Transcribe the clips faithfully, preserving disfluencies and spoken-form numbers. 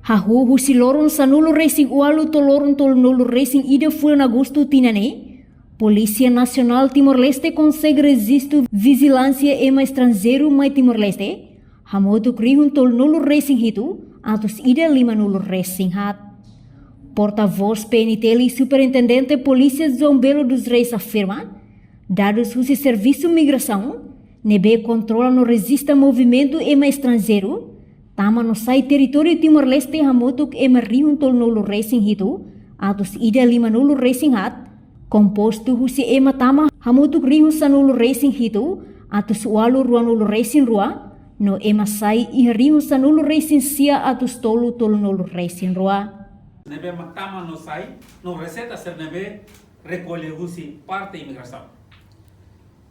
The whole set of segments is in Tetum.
Hahú husi loron sanulu-resin-ualu to'o loron tolunulu-resin-ida fulan Agostu tinan ne'e, Polísia Nasionál Timor-Leste konsege rejistu vijilánsia ema estranjeiru mai Timor-Leste hamutuk rihun tolunulu-resin-hitu atus ida limanulu-resin-haat. Portavós P N T L, Superintendente Polísia João Belo dos Reis afirma, dadus husi Servisu Migrasaun ne'ebé kontrola no rejista movimentu ema estranjeiru tama no sai territóriu Timor-Leste hamutuk ema rihun tolunulu-resin-hitu atus ida limanulu-resin-haat, kompostu husi ema tama hamutuk rihun sanulu-resin-hitu atus ualu ruanulu-resin-rua, no ema sai iha rihun sanulu-resin-sia atus tolu tolunulu-resin-rua. Ne'ebé mak tama no sai, no reseitas sira ne'ebé rekolla husi parte Imigrasaun.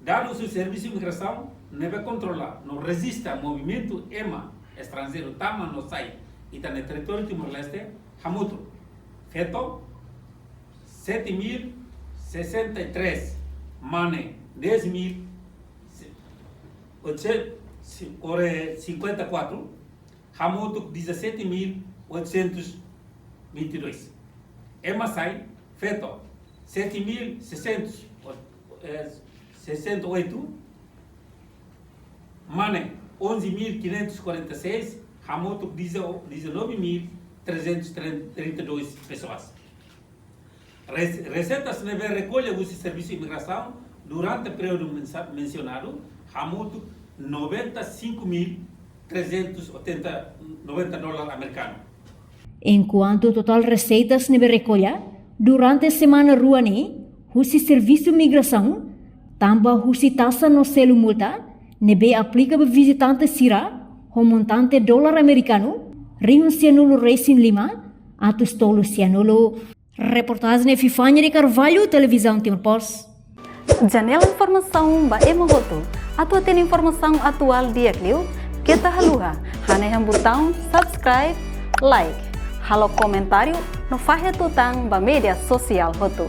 Dadus husi Servisu Migrasaun ne'ebé kontrola no rejista movimentu ema estranjeiru tama no sai ita-nia territóriu Timor-Leste hamutuk feto sete mil sessenta e três, mane dez mil oitocentos, ore, cinquenta e quatro, hamutuk dezassete mil oitocentos vinte e dois. Ema sai, feto sete mil seiscentos, eh, sessenta e oito, mane onze mil quinhentos e quarenta e seis, hamutuk deze-, dezanove mil trezentos e trinta e dois pessoas. Res-, reseitas ne'ebé rekolla husi Servisu Imigrasaun durante períodu mensa-, mensionadu hamutuk noventa e cinco mil trezentos e oitenta, noventa dólar amerikanu. Enkuantu totál reseitas ne'ebé rekolla durante semana rua ne'e husi Servisu Migrasaun, tanba husi taxa no selu multa ne'ebé aplika ba vizitante sira, ho montante dólar amerikanu rihun sianulu-resin-lima atus tolu sianulu. Reportajen Epifania de Carvalho, Televizaun Timor Post. Janela informasaun ba ema hotu. Atu hatene informasaun atuál di'ak liu, keta haluha hanehan butaun subscribe, like, halo komentáriu no fahe tutan ba média sosiál hotu.